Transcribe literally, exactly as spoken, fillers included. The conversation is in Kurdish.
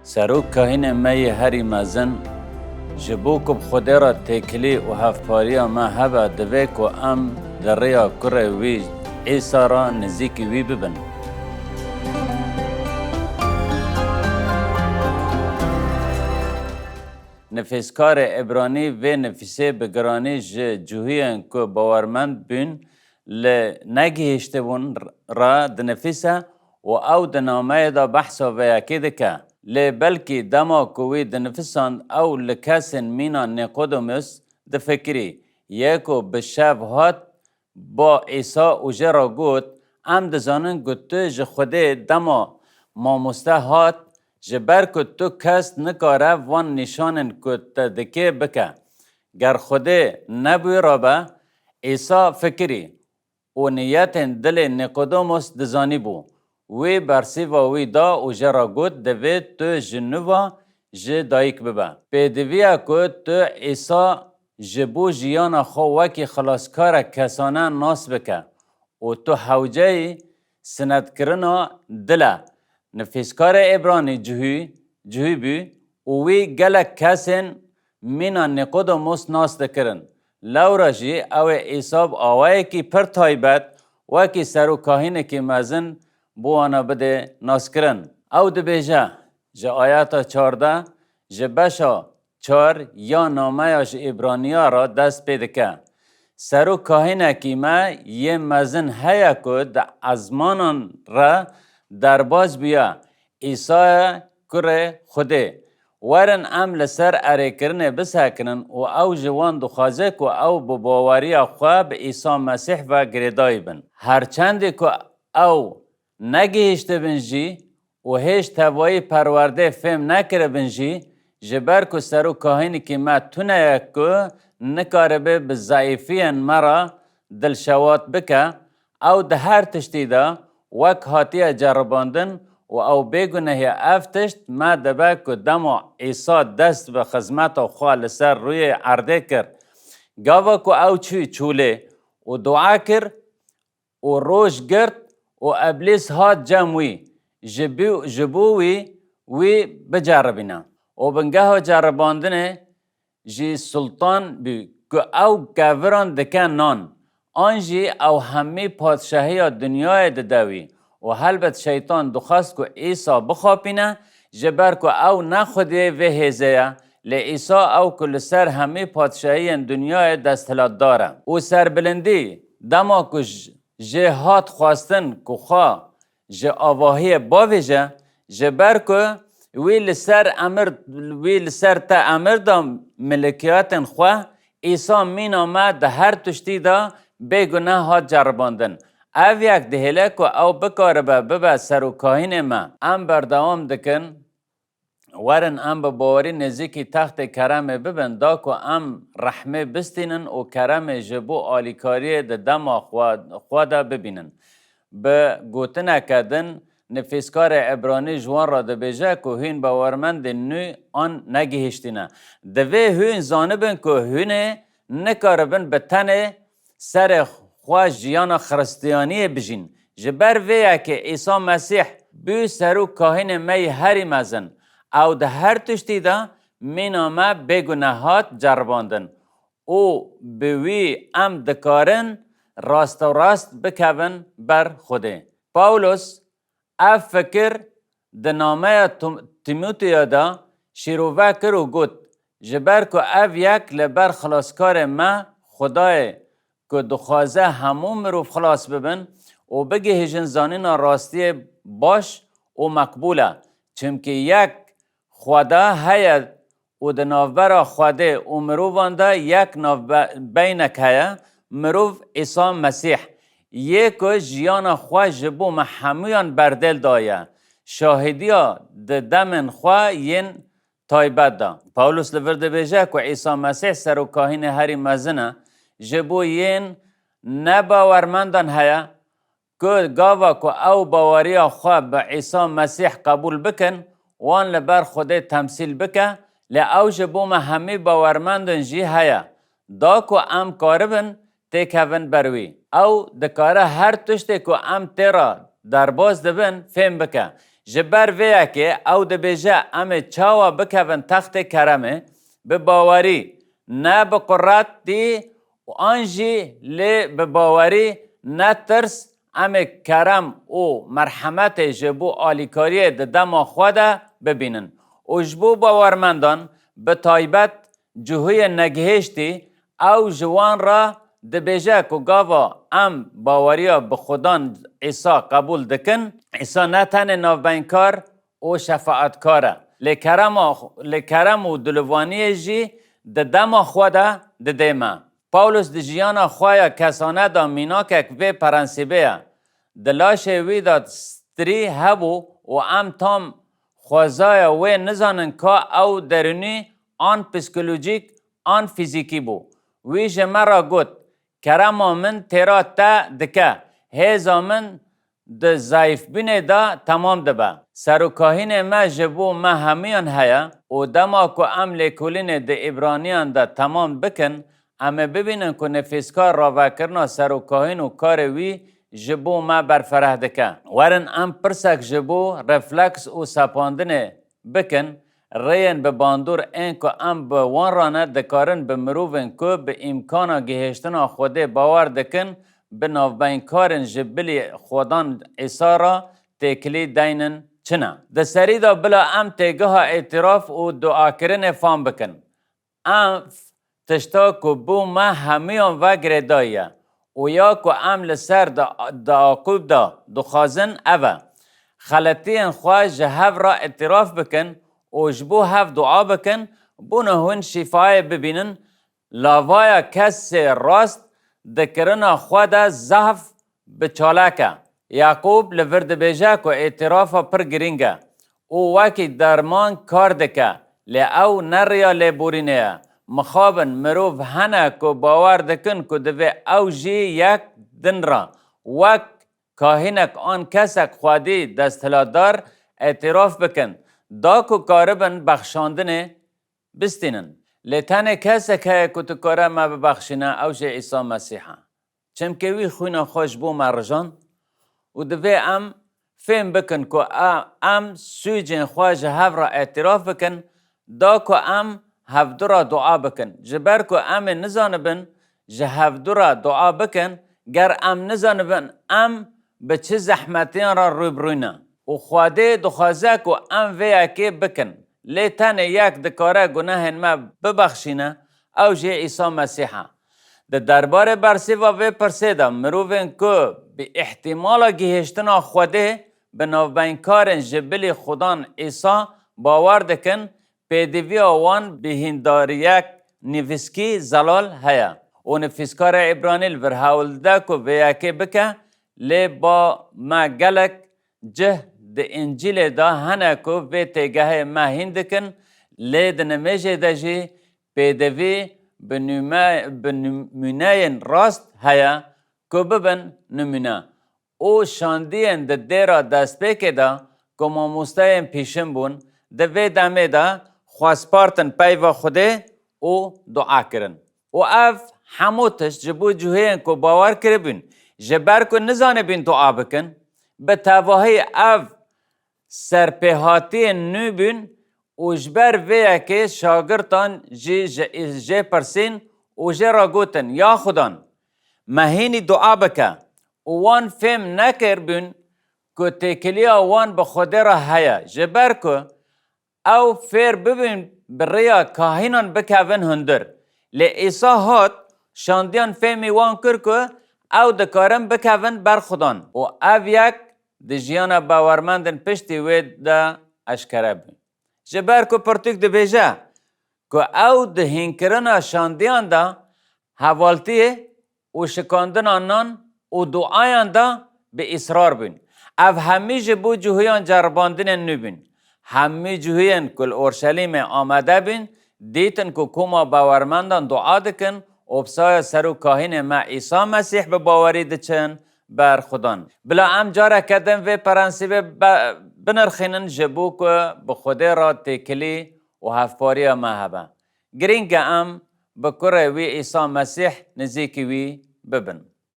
Serok Kahînê me yê herî mezin, ji bo ku bi Xwedê re têkilî û hevpariya me hebe, divê ku em di rêya kurê wî Îsa re nizîkî wî bibin. Nifîskarê Îbranî vê nifîsê bi giranî ji cihûyên ku bawermend bûn, li negihîştibûn re dinifîse û ew di nameyê de behsa vê yekê dike. Lê belkî dema ku wî dinifisand, ew li kesên mîna Nîqodemus difikirî, yê ku bi şev hat ba Îsa û jê re got, Em dizanin ku tu ji Xwedê dema mamoste hat, ji ber ku tu kes nikare van nîşanên ku te dikê bike. Ger Xwedê nebûyî rabe, Îsa fikirî û niyetên dilê Nîqodemus dizanîbû. Wî bersîva wî da û jê re got, Divê tu ji nû ve ji dayik bibe. Pêdiviya ku tu Îsa ji bo jiyana xwe wekî xilaskarek kesane nas bike û tu hewceyî sinetkirina dil e. Nifîskarê Îbranî cihû, cihû bû û wî gelek kesên mîna Nîqodemus nas dikirin. Lewra jî ew ê Îsa bi awayekî pir taybet wekî serokahînekî mezin bi wana bidê naskirin. Ew dibêje, ji ayeta çardeh, ji beşa çar ya nameya ji Îbraniya re dest pê dike. Serokahînekî me yê mezin heye ku di ezmanan re derbas bûye, Îsaya kurê Xwedê. Werin em li ser erêkirinê bisekinin û ew ji wan dixwaze ku ew bi baweriya xwe bi Îsa Mesîh ve girêdayî bin. Her çendî ku ew negihîştibin jî û hêj tevayî perwerdê fêm nekiribin jî, ji ber ku serokahînekî me tune ye ku nikaribe bi zeîfiyên me re dilşewat bike, ew di her tiştî de wek hatiye ceribandin û ew bêguneh e. Ev tişt me dibe ku dema Îsa dest bi xizmeta xwe li ser rûyê erdê kir, gava ku ew çû çûlê û dua kir, û roj girt û Eblîs hat cem wî, ji bî-, ji bo wî, wî biceribîne. Û bingeha ceribandinê jî Sultan bû, ku ew keviran dike nan, an jî ew hemî padşahiya dinyayê dide wî. Û helbet şeytan dixwest ku Îsa bixapîne, ji ber ku ew ne xwediyê vê hêzê ye, lê Îsa ew ku li ser hemî padşahiyên dinyayê desthilatdar e. Û serbilindî, dema ku j-, jê hat xwestin ku xwe ji avahiyê bavêje, ji ber ku wî li ser emir, wî li ser te emir da milikiyatên xwe, Îsa mîna me di her tiştî de bêguneh hat ceribandin. Ev yek dihêle ku ew bikaribe bibe serokahînê me. Em berdewam dikin. Werin em bi bawerî nêzîkî textê keremê bibin, da ku em rehmê bistînin û keremê ji bo alîkariyê di dema xwe, xwe de bibînin. Bi gotineke din, nifîskarê Ebranî ji wan re dibêje ku hûn bawermendên nû an negihîştîne. Divê hûn zanibin ku hûn ê nikaribin bi tenê serê xwe jiyana Xiristiyaniyê bijîn. Ji ber vê yekê Îsa Mesîh bû serokahînê me yê herî mezin. Ew di her tiştî de mîna me bêguneh hat ceribandin û bi wî em dikarin rasterast bikevin ber Xwedê. Pawlos ev fikir di nameya Tim-, Tîmoteya de şîrove kir û got, Ji ber ku ev yek li ber Xilaskarê me, Xwedayê, ku dixwaze hemû mirov xilas bibin û bigihîjin zanîna rastiyê baş û meqbûl e. Çimkî yek Xweda heye û di navbera Xwedê û mirovan de yek navbe-, beynek heye, mirov Îsa Mesîh, yê ku jiyana xwe ji bo me hemûyan berdêl daye, şahîdiya di demên xwe yên taybet de. Pawlos li vir dibêje ku Îsa Mesîh serokahînê herî mezin e, ji bo yên nebawermendan heye, ku gava ku ew baweriya xwe bi Îsa Mesîh qebûl bikin, wan li ber Xwedê temsîl bike, lê ew ji bo me hemî bawermendin jî heye, da ku em karibin têkevin ber wî. Ew dikare her tiştê ku em tê re derbas dibin, fêm bike. Ji ber vê yekê ew dibêje, em ê çawa bikevin textê keremê? Bi bawerî, ne bi quretî û an jî lê bi bawerî, ne tirs, em ê kerem û merhemetê ji bo alîkariyê di dema xwe de bibînin. Û ji bo bawermendan, bi taybet cihûyên negihêştî, ew ji wan re dibêje ku gava em baweriya bi Xudan Îsa qebûl dikin, Îsa ne tenê navbeynkar û şefaatkar e, lê kerema, lê kerem û dilovaniyê jî di dema xwe de didê me. Pawlos di jiyana xwe ya kesane de mînakek vê prensîbê ye. Di laşê wî de strî hebû û em tam xwezaya wê nizanin ka ew derûnî an psîkolojîk an fîzîkî bû. Wî ji me re got, "Kerema min têra te dike, hêza min di zayîfbûnê de temam dibe." Serokahînê me ji bo me hemûyan heye û dema ku em lêkolînê di Îbraniyan de temam bikin, em ê bibînin ku nifîskar ravekirina serokahîn û karê wî ji bo me berfereh dike. Werin em pirsek ji bo refleks û sepandinê bikin, rêyên bi bandor ên ku em bi wan re ne dikarin bi mirovên ku bi îmkana gihêştina Xwedê bawer dikin, bi navbeynkarên ji bilî Xudan Îsa re têkilî deynin çi ne. Di serî de bila em têgeha îtiraf û duakirinê fam bikin. Ev tişta ku bo me hemûyan ve girêdayî ye û ya ku em li ser di, di Yaqûb de dixwazin ev e. Xeletiyên xwe ji hev re îtiraf bikin û ji bo hev dua bikin, bona hûn şîfayê bibînin, lavaya kesê rast di kirina xwe de zehf bi çalak e. Yaqûb li vir dibêje ku îtirafa pir girîng e û wekî derman kar dike, lê ew ne riya lêborînê ye. Mixabin mirov hene ku bawer dikin ku divê ew jî yek din re wek kahînek an kesek xwedî desthilatdar îtiraf bikin, da ku karibin bexşandinê bistînin. Lê tenê kesek heye ku dikare me bibexşîne, ew jî Îsa Mesîh e. Çimkî wî xwîna xwe ji bo me rijand û divê em fêm bikin ku e-, em sûcên xwe ji hev re îtiraf bikin, da ku em hevdu re dua bikin. Ji ber ku em ê nizanibin ji hevdu re dua bikin, ger em nizanibin em bi çi zehmetiyan re rû bi rû ne. Û Xwedê dixwaze ku em vê yekê bikin. Lê tenê yek dikare gunehên me bibexşîne, ew jî Îsa Mesîh e. Di derbarê bersîva vê pirsê de mirovên ku bi îhtîmala gihêştina Xwedê bi navbeynkarên ji bilî Xudan Îsa bawer dikin, pêdiviya wan bîhîndariyek nivîskî zelal heye û nivîskarê Îbranî li vir hewl dide ku vê yekê bike, lê ba me gelek cih di Încîlê de hene ku vê têgehê me hîn dikin, lê di nimêjê de jî pêdivî bi nûme-, bi nimûneyên rast heye ku bibin nimûne. Û şandiyên di dêra destpêkê de ku mamosteyên pîşin bûn, di vê demê de xwe spartin peyva Xwedê û dua kirin. Û ev hemû tişt ji bo cihêyên ku bawer kiribûn, ji ber ku nizanibûn dua bikin, bi tevahî ev serpêhatiyên nû bûn û ji ber vê yekê şagirtan jî ji, jê pirsîn û jê re gotin, "Ya Xudan, me hînî dua bike." Û wan fêm nekiribûn ku têkiliya wan bi Xwedê re heye, ji ber ku ew fêr bibin bi rêya kahînan bikevin hundir. Lê Îsa hat, şandiyan fêmî wan kir ku ew dikarin bikevin ber Xudan. Û ev yek di jiyana bawermendên piştî wê de eşkere bû. Ji ber ku pirtûk dibêje ku ew di hînkirina şandiyan de hevaltiyê û şikandina nan û duayan de bi îsrar bûn. Ev hemî ji bo cihûyan ceribandinên nû bûn. Hemî cihûyên ku li Orşelîmê amade bûn, dîtin ku koma bawermendan dua dikin û bi saya serokahînê me Îsa Mesîh bi bawerî diçin ber Xudan. Bila em careke din vê prensîbê be-, binirxînin ji bo ku bi Xwedê re têkilî û hevpariya me hebe. Girîng e em bi kurê wî Îsa Mesîh nizîkî wî bibin.